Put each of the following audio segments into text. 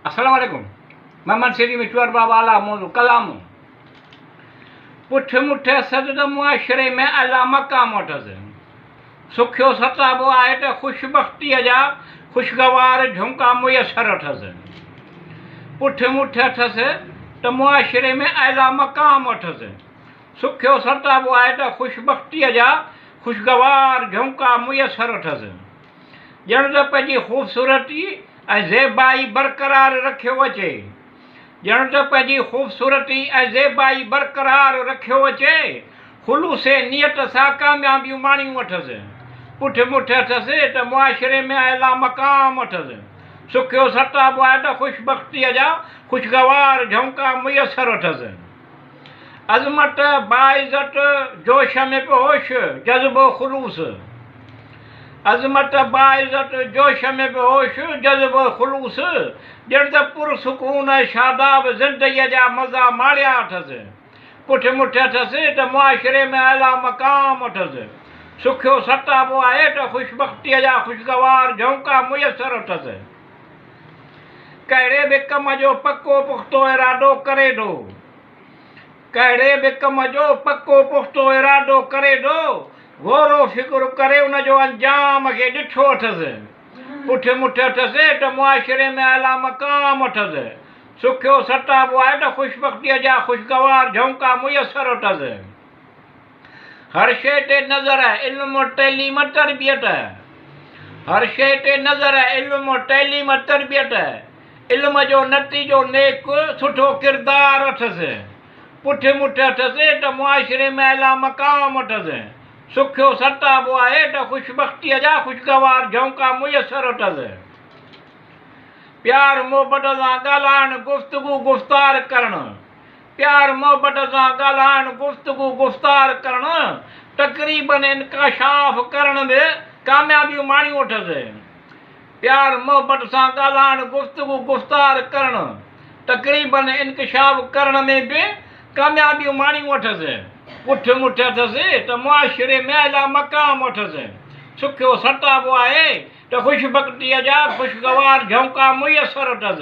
السلام عليڪم محمد سيري مٺو ارباب اعليٰ موضوع ڪلام پٺ مٺ سد ته معاشري ۾ اعليٰ مقام اٿس سکيو ستابو آهي ته خوش بختيء جا خوشگوار جهونڪا ميسر اٿس پٺ مٺ اٿس ته معاشري ۾ اعليٰ مقام اٿس سکيو ستابو آهي ته خوش بختيء جا خوشگوار جهونڪا ميسر اٿس ڄڻ ته پنهنجي خوبصورتي ۽ زيبائي برقرار رکيو اچي. ڄڻ ته پنهنجي خوبصورتي ۽ زيبائي برقرار رکيو اچي. خلوص نيت سان ڪاميابيون ماڻيون اٿس. پٺ مٺ اٿس ته معاشري ۾ اعليٰ مقام اٿس. سکيو ستابو آهي ته خوش بختيء جا خوشگوار جهونڪا ميسر اٿس. عظمت، باعزت، جوش ۾ به هوش، جذبو خلوص. عظمت، باعزت، جوش ۾ به هوش، جذبو خلوص، ڄڻ ته پرسڪون ۽ شاداب زندگيء جا مزا ماڻيا اٿس. پٺ مٺ اٿس ته معاشري ۾ اعليٰ مقام اٿس. سکيو ستابو آهي ته خوشبختيء جا خوشگوار جهونڪا ميسر اٿس. ڪهڙي به ڪم جو پڪو پختو ارادو ڪري ٿو. ڪهڙي به ڪم جو پڪو پختو ارادو ڪري ٿو، غور و فڪر ڪري ان جو انجام کي ڏٺو اٿس، پٺ مٺ اٿس ته معاشري ۾ اعليٰ مقام اٿس، سکيو ستابو آهي ته خوشبختيء جا خوشگوار جهونڪا ميسر اٿس. هر شيء تي نظر، علم، تعليم، تربيت. هر شيء تي نظر، علم، تعليم، تربيت. علم جو نتيجو نيڪ، سٺو ڪردار اٿس. پٺ مٺ اٿس ته معاشري ۾ اعليٰ مقام اٿس. سکيو ستابو آهي ته خوشبختيء جا خوشگوار جهونڪا ميسر اٿس. پيار محبت سان ڳالهائڻ، گفتگو گفتار ڪرڻ. پيار محبت سان ڳالهائڻ، گفتگو گفتار ڪرڻ، تقريبن انڪشاف ڪرڻ به ڪاميابيون ماڻيون اٿس. پيار محبت سان ڳالهائڻ، گفتگو گفتار ڪرڻ، تقريبن انڪشاف ڪرڻ ۾ به ڪاميابيون ماڻيون اٿس. پٺ مٺ اٿس ته معاشري ۾ اعليٰ مقام اٿس. سکيو ستابو آهي ته خوشبختيء جا خوشگوار جهونڪا ميسر اٿس.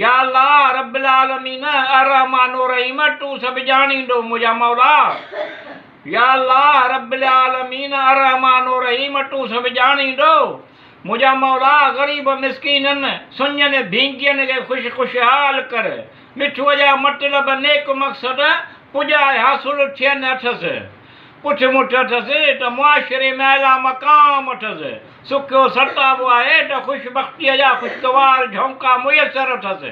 يا الله رب العالمين الرحمٰن الرحيم تون سڀ ڄاڻيندو منهنجا مولا يا الله رب العالمين الرحمٰن الرحيم تون سڀ ڄاڻيندو منهنجا مولا غريب مسڪينن سڃن ڀينگين کي خوش خوشحال ڪر مٺوء جا مطلب نيڪ مقصد پڄائي حاصل ٿين اٿس پٺ مٺ اٿس ته معاشري ۾ اعليٰ مقام اٿس سکيو ستابو آهي ته خوش بختيء جا خوشگوار جهونڪا ميسر اٿس.